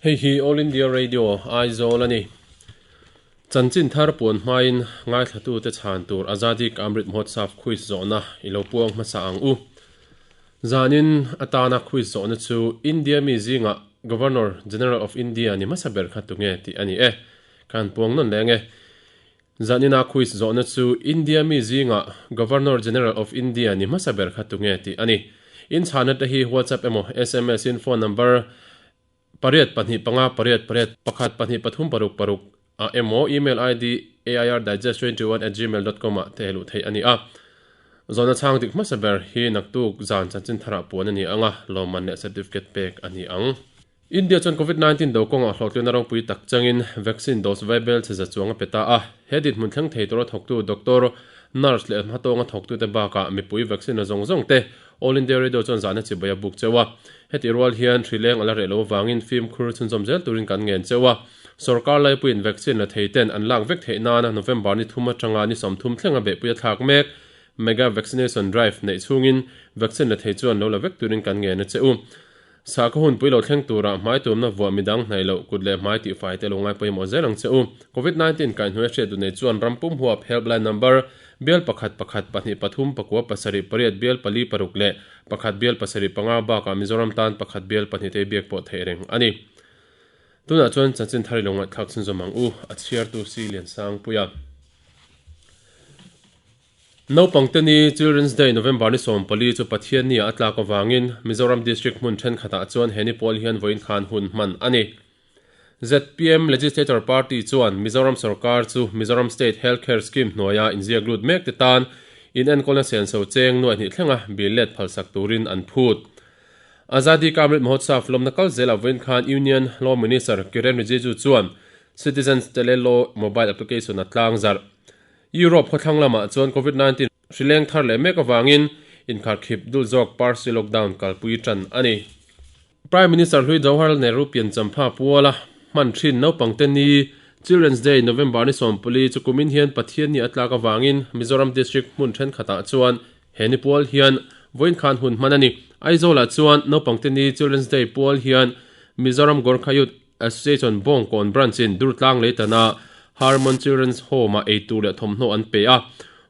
Hei hi All India Radio, Aizawl a ni. Chanchin thar puan hmain ngaithlatute chhan tur Azadi Ka Amrit Mahotsav quiz zawhna i lo puang hmasa ang u. Zanin atana quiz zawhna chu India mi zingah Governor General of India ni hmasa ber kha tunge tih a ni e. Kan puang nawn leng e. Zanina quiz zawhna chu India mi zingah Governor General of India ni hmasa ber kha tunge tih a ni. In chhana te hi WhatsApp emaw sms in phone number pariat pahnih panga pariat pariat pakhat pahnih pathum paruk paruk ah emaw email id airdigest21@gmail.com ah te luh theih a ni a. Zawhna chhang dik hmasa ber hi naktuk zan chanchin tharah puan a ni ang a, lawmman leh certificate pek a ni ang. India chuan Covid 19 do kawngah hlawhtlina ropui tak changin vaccine dose vaibel chhe za chuang a pe ta a. He dinhmun thleng thei tura thawktu doctor, nurse leh hmatawnga thawktute bakah mipui vaccine la zawng zawng te All India Radio chuan zahna chibai a buk cheu a. Hetih rual hian hri leng a la reh lo avangin fimkhur chhunzawm zel turin kan ngen cheu a. Sorkar laipuiin vaccine la thei ten an lak vek theih nana November ni thum atanga ni 30 thlenga behpui a thlak mek. Mega Vaccination Drive neih chhungin vaccine la thei chuan lo la vek turin kan ngen a che u. Sakhaw hunpui lo thleng turah hmai tumna vuah midang hnaih loh kut leh hmai tihfai te lo ngai pawimawh zel ang che u. Covid 19 kaihhnuai hriat duh nei chuan ram pum huap helpline number bial pakhat pakhat pahnih pathum pakua pasarih pariat bial pali paruk leh pakhat bial pasarih panga bakah Mizoram tan pakhat bial pahnih te biak pawh theih reng a ni. Tunah chuan chanchin thar i lo ngaihthlak chhunzawm ang u, a chhiartu si Liansangpuia. Naupangte ni Children's Day November ni 14 chu Pathiannia a tlak avangin Mizoram District hmun thenkhatah chuan he ni pawl hian vawiin khan hun hman a ni. Zpm Legislature Party chuan Mizoram sorkar chu Mizoram State Health Care Scheme hnuaia inziak lut mek te tan inenkawlna senso cheng nuaih hnih thlenga bill let phalsak turin an phut. Azadi Ka Amrit Mahotsav lawmna kal zelah vawiin khan Union Law Minister Kiren Rijiju chuan Citizens Tele Law Mobile Application a tlangzarh. Europe khawthlang lamah chuan Covid 19 hri leng thar leh mek avangin inkharkhip dul zawk partial lockdown kalpui tan a ni. Prime Minister hlui Jawaharlal Nehru pianchampha puala hman thin naupangte ni Children's Day November ni 14 chu kumin hian Pathian ni a tlak avangin Mizoram District hmun thenkhatah chuan he ni pual hian vawiin khan hun hman a ni. Aizawlah chuan naupangte ni Children's Day pual hian Mizoram Gorkha Youth Association Bawngkawn Branch-in Durtlang Leitana Harmon Children's Home-ah eitur leh thawmhnaw an pe a.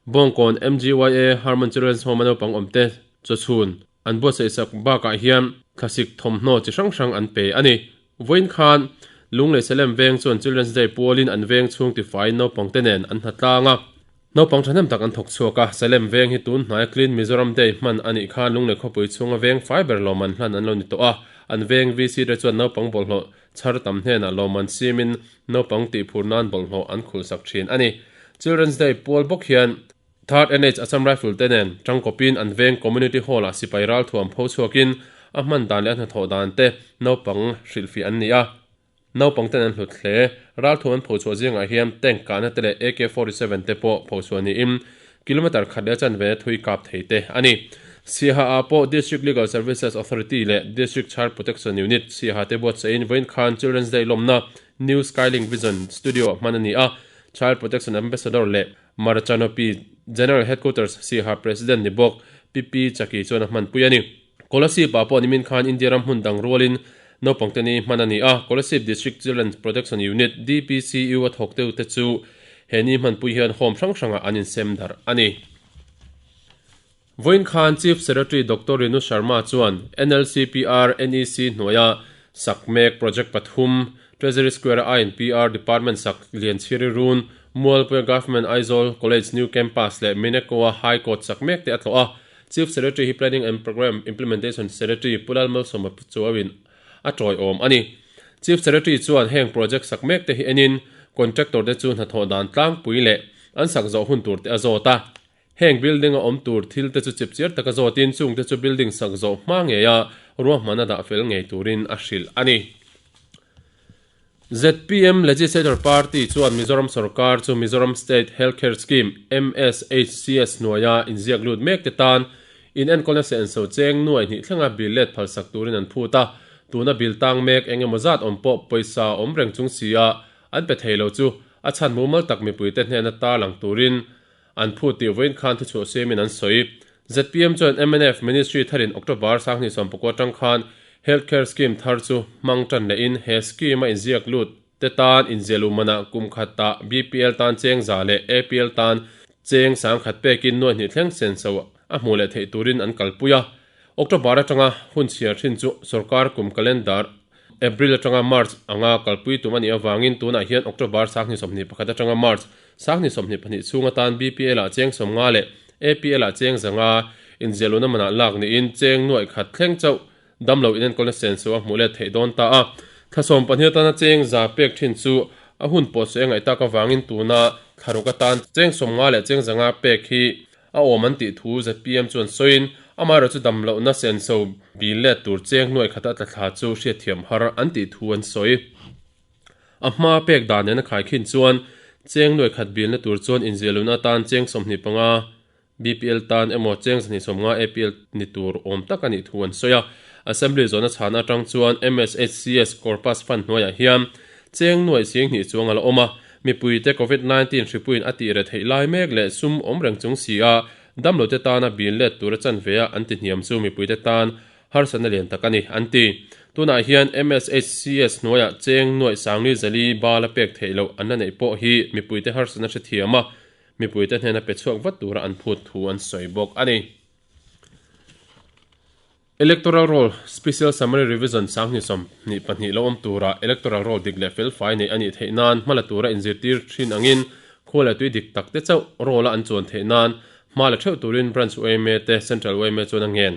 Bawngkawn MGYA Harmon Children's Home-a naupang awmte chawchhun an buatsaih sak bakah hian thlasik thawmhnaw chi hrang hrang an pe a ni. Vawiin khan Lunglei Salem veng chuan Children's Day pualin an veng chhung tifaiin naupangte nen an hnatlang a. Naupang thahnem tak an thawk chhuak a, Salem veng hi tun hnaia Clean Mizoram Day hman a nih khan Lunglei khawpui chhunga veng fai ber lawmman hlan an lo ni tawh a, an veng VC te chuan naupang bawlhhlawh chhar tam hnenah lawmman siamin naupang tihphur nan bawlhhlawh an khulhsak thin a ni. Children's Day pual bawk hian Third NH Assam Rifle te nen tangkawpin an veng Community Hall-ah sipai ralthuam pho chhuakin a hman dan leh a hnathawh dan te naupang hrilhfiah an ni a. Naupang ten an hlut hle. Ralthuam an phochhuah zingah hian tank kahna te leh AK 47 te pawh phochhuah niin kilometre khat leh chanve thui kap thei te a ni. Siaha ah pawh District Legal Services Authority leh District Child Protection Unit, Siaha te buatsaihin vawiin khan Children's Day lawmna New Skylink Vision Studio hman a ni a, Child Protection Ambassador leh Marachanopi General Headquarters Siaha President ni bawk Pi Pi Chaki chuan a hmanpui a ni. Kolasib ah pawh nimin khan India ram hmun dang rualin naupangte ni hman a ni a, Kolasib District Children's Protection Unit, DPCU, a thawk deuh te chu he ni hmanpui hian home hrang hrangah an insem darh a ni. Vawiin khan Chief Secretary Doctor Renu Sharma chuan NLCPR NEC hnuaia sak mek project pathum, Treasury Square-a INPR Department sak Lianchhiri Run, Mualpuia Government Aizawl College New Campus leh Minekoa High Court sak mek te a tlawh a. Chief Secretary hi Planning and Programme Implementation Secretary Pu Lalmalsawma Chuauin a tawiawm a ni. Chief Secretary chuan heng project sak mek te hi enin contractor te chu hnathawh dan tlangpui leh an sak zawh hun tur te a zawt a. Heng building a awm tur thil te chu chipchiar taka zawtin chung te chu building sak zawh hma ngeia ruahman a dah fel ngei turin a hrilh a ni. Zpm Legislature Party chuan Mizoram sorkar chu Mizoram State Health Care Scheme, MSHCS, hnuaia inziak lut mek te tan inenkawlna senso cheng nuai hnih thlenga bill let phalsak turin an phut a, tuna bill tang mek eng emaw zat awm pawh pawisa awm reng chung sia an pe thei lo chu a chhan mumal tak mipuite hnena tarlang turin an phut tih vawiin khan thuchhuah siamin an sawi. Zpm chuan mnf Ministry tharin October 2019 atang khan Health Care Scheme thar chu hmang tan lehin he scheme a inziak lut te tan inziahluh manah kum khatah BPL tan cheng za leh APL tan cheng sangkhat pekin nuai hnih thleng senso a hmuh leh theih turin an kalpui a. October atanga hun chhiar thin chu sorkar kum calendar April atanga March anga kalpui tum a nih avangin tunah hian October 2021 atanga March 2022 chhung atan BPL ah cheng 50 leh APL ah cheng 500 inziahluhna manah lak niin cheng nuaih khat thleng chauh damlo inenkawlna senso a hmuh let theih dawn ta a. Thla 12 atana cheng za pek thin chu a hun pawh sawi a ngaih tak avangin tuna thlaruk atan cheng 50 leh cheng 500 pek hi a awm an tih thu zpm chuan sawiin amaherawh chu damlohna senso bil let tur cheng nuaih khata tla thla chu hriatthiam har an tih thu an sawi. A hma pek dan nen a khaikhin chuan cheng nuaih khat bilna tur chuan inziahluhna atan cheng 25 BPL tan emaw cheng 250 APL ni tur awm tak a nih thu an sawi a. Assembly zawhna chhana atang chuan MSHCS Corpus Fund hnuaiah hian cheng nuaih sing hnih chuang a la awm a. Mipuite Covid 19 hripuiin a tih reh theih lai mek leh sum awm reng chung si a, damlote tana bil let tura chanve a an ti hniam chu mipuite tan harsatna lian tak a ni, an ti. Tunah hian MSHCS hnuaiah cheng nuaih sangli zali bal a pek theih loh an la neih pawh hi mipuite harsatna hrethiam a, mipuite hnena pe chhuak vat tura an phut thu an sawi bawk a ni. Electoral Roll Special Summary Revision 2022 lo awm tura Electoral Roll dik leh felfai neih a nih theih nan hma la tura inzirtir thin angin khua leh tui dik tak te chauh roll a an chuan theih nan hma la theuh turin Branch yma te Central yma chuan a ngen.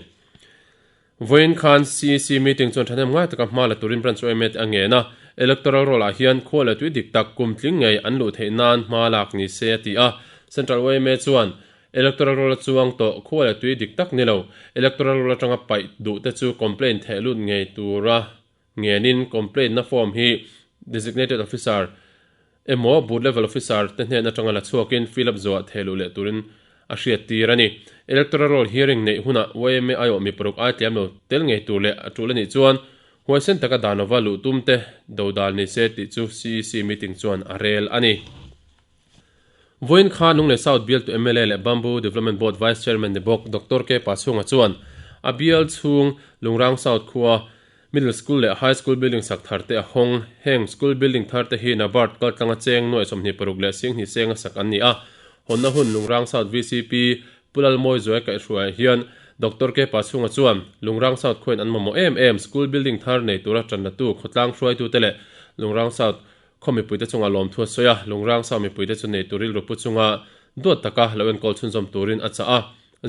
Vawiin khan CEC meeting chuan thahnem ngai taka hma la turin Branch yma te a ngen a, Electoral Roll ah hian khua leh tui dik tak kum tling ngei an luh theih nan hma lak ni se a ti a, Central yma chuan Electoral Roll a chuang tawh khua leh tui dik tak ni lo. Electoral Roll atanga paih duh te chu complaint theh lut ngei tura ngenin complaint na form hi Designated Officer emaw Booth Level Officer te hnen atanga la chhuakin fill up zuah theh luh leh turin a hriat tir a ni. Electoral Roll hearing neih hunah yma aiawh mi paruk ai tliam lo tel ngei tur leh a tul a nih chuan huaisen taka dan lova luh tum te dodal ni se tih chu CEC meeting chuan a rel a ni. Vawiin kha Lunglei South bialtu mla leh Bamboo Development Board Vice Chairman ni bawk Doctor K Pachhunga chuan a bial chhung Lungrang South khua Middle School leh High School building sak thar te a hawng. Heng school building thar te hi NABARD kaltlanga cheng nuaih 26 leh singhnih senga sak an ni a. Hawnna hun Lungrang South VCP Pu Lalmawi Zuai kaihhruaiah hian Doctor K Pachhunga chuan Lungrang South khuain an mamawh em em school building thar nei tura tanlatu khawtlang hruaitute leh Lungrang South Khaw mipuite chungah lawmthu a sawi a, Lungrang Sau mipuite chu nei tur rilru pu chunga duat taka lo enkawl chhunzawm turin a chah a.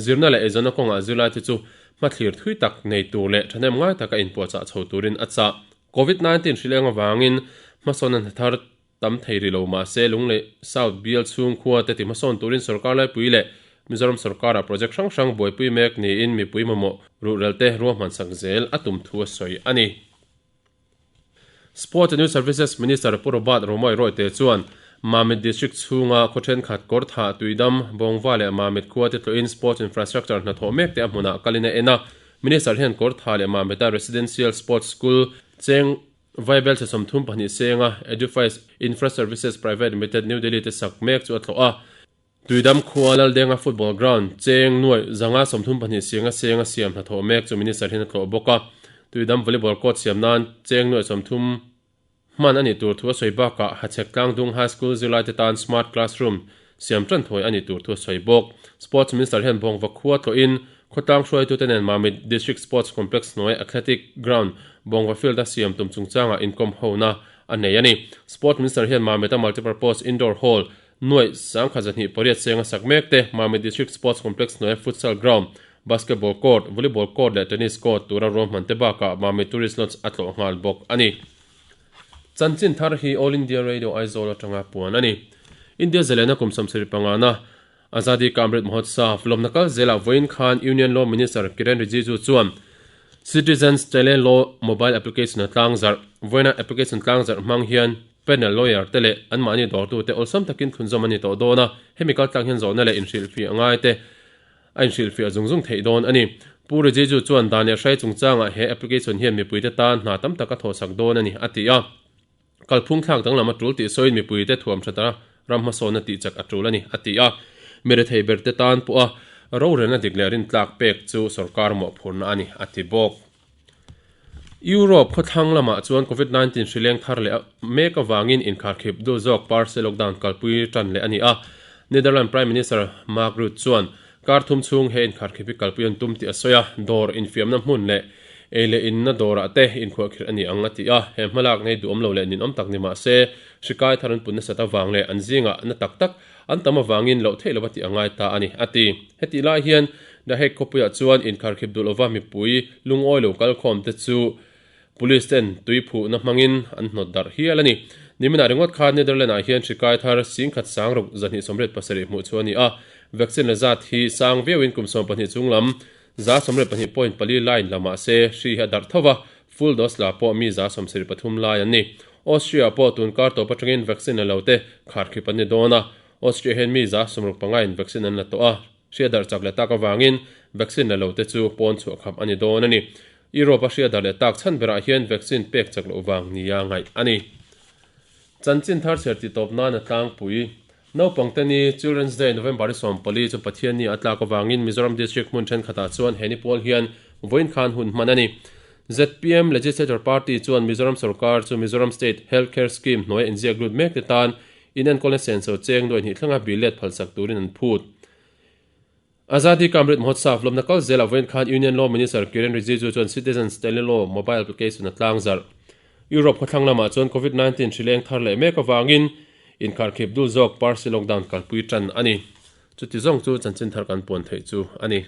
Zirna leh eizawnna kawngah zirlaite chu hmathlir thui tak nei tur leh thahnem ngai taka inpuahchah chho turin a chah. Covid 19 hrileng avangin hmasawnna hna thar tam thei rih lo mah se Lunglei South bial chhung khua te ti hmasawn turin sorkar laipui leh Mizoram sorkara project hrang hrang buaipui mek niin mipui mamawh ruhrelte ruahmansak zel a tum thu a sawi a ni. Sports and Youth Services Minister Pu Robert Romawia Rawite chuan Mamit District chhunga khaw thenkhat Kawrthah, Tuidam, Bawngva leh Mamit khua te tlawhin Sports Infrastructure hnathawh mek te a hmunah kalin a en a. Minister hian Kawrthah leh Mamita Residential Sports School cheng Vaibel chhe 32 senga Edifice Infra Services Private Limited, New Delhi te sak mek chu a tlawh a. Tuidam khua Laldenga Football Ground cheng nuaih 132 singa senga siam hnathawh mek chu Minister hian a tlawh bawk a. Tuidam Volleyball Court siam nan cheng nuaih 30 hman a nih tur thu a sawi bakah Hachhek Tlangdung High School zirlaite tan Smart Classroom siam tan thawi a nih tur thu a sawi bawk. Sports Minister hian Bawngva khua tlawhin khawtlang hruaitute nen Mamit District Sports Complex hnuai Athletic Ground Bawngva Field a siam tum chungchangah inkawm hona a nei a ni. Sports Minister hian Mamit-a Multipurpose Indoor Hall Nuaih 1208 senga sak mek te Mamit District Sports Complex hnuaia Futsal Ground, Basketball Court, Volleyball Court leh Tennis Court tura ruahman te bakah Mamit Tourist Lodge a tlawh nghal bawk a ni. Chanchin thar hi All India Radio Aizawl atanga puan a ni. India zalena kum 75 na Azadi Ka Amrit Mahotsav lawmna kal zelah vawiin khan Union Law Minister Kiren Rijiju chuan Citizens Tele Law Mobile Application a tlangzarh. Vawiina application tlangzarh hmang hian Panel lawyer te leh anmahni dawrtute awlsam takin thlunzawm a ni tawh dawn a, hemi kaltlang hian zawhna leh inhrilhfiah ngai te a inhrilhfiah zung zung theih dawn a ni. Pu Rijiju chuan dan leh hrai chungchangah he application hian mipuite tan hna tam tak a thawhsak dawn a ni, a ti a. Kalphung thlak danglam a tul tih sawiin mipuite thuam thata ram hmasawnna tihchak a tul a ni, a ti a. Mirethei berte tan pawha rorelna dik leh rintlak pek chu sorkar mawhphurhna a ni, a ti bawk. Europe khawthlang lamah chuan Covid 19 hri leng thar leh mek avangin inkharkhip dul zawk partial lockdown kalpui tan leh a ni a. Netherlands Prime Minister Mark Rutte chuan kar thum chhung he inkharkhip hi kalpui an tum tih a sawi a, dawr infiamna hmun leh ei leh inna dawrah te inkhuahkhirh a ni ang a ti a. He hmalak nei duhawm lo leh ninawm tak ni mah se, hri kai thar an pun nasat avang leh an zingah na tak tak an tam avangin loh theih lova tih a ngai ta a ni, a ti. Hetih lai hian The Hague khawpuiah chuan inkharkhip duh lova mipui lungawi lo kalkhawm te chu Police ten tui phuhna hmangin an hnawt darh hial a ni. Niminah ringawt khan Netherlands ah hian hri kai thar 10,000 sangruk 287 hmuh chu a ni a, vaccine la zat hi sang viauin kum 12 chung lam 172 point pali line la mah se hri hi a darh tho va, full dose la pawh mi 73 lai an ni. Austria ah pawh tun kar tawp atangin vaccine la lo te kharkhip an ni dawn a, Austria hian mi 65 in vaccine an la tawh a. Hria darh chak leh tak avangin vaccine la lo te chu pawn chhuah khap a ni dawn a ni. Europe a hria darh leh tak chhan berah hian vaccine pek chak loh vang nia ngaih a ni. Chanchin thar chher tih tawp nan a tlangpui. Naupang te ni Children's Day November ni 14 chu Pathian ni a tlak avangin Mizoram District hmun thenkhatah chuan he ni pawl hian vawiin khan hun hman a ni. Zpm Legislature Party chuan Mizoram sorkar chu Mizoram State Health Care Scheme hnuaia inziak lut mek te tan Inenkawlna senso cheng nuai hnih thlenga bill let phalsak turin an phut. Azadi Ka Amrit Mahotsav lawmna kal zelah vawiin khan Union Law Minister Kiren Rijiju chuan Citizens Tele Law mobile application a tlang zarh. Europe khawthlang lamah chuan Covid 19 hri leng thar leh mek avangin inkharkhip dul zawk partial lockdown kalpui tan a ni. Chuti zawng chu chanchin thar kan puan theih chu a ni.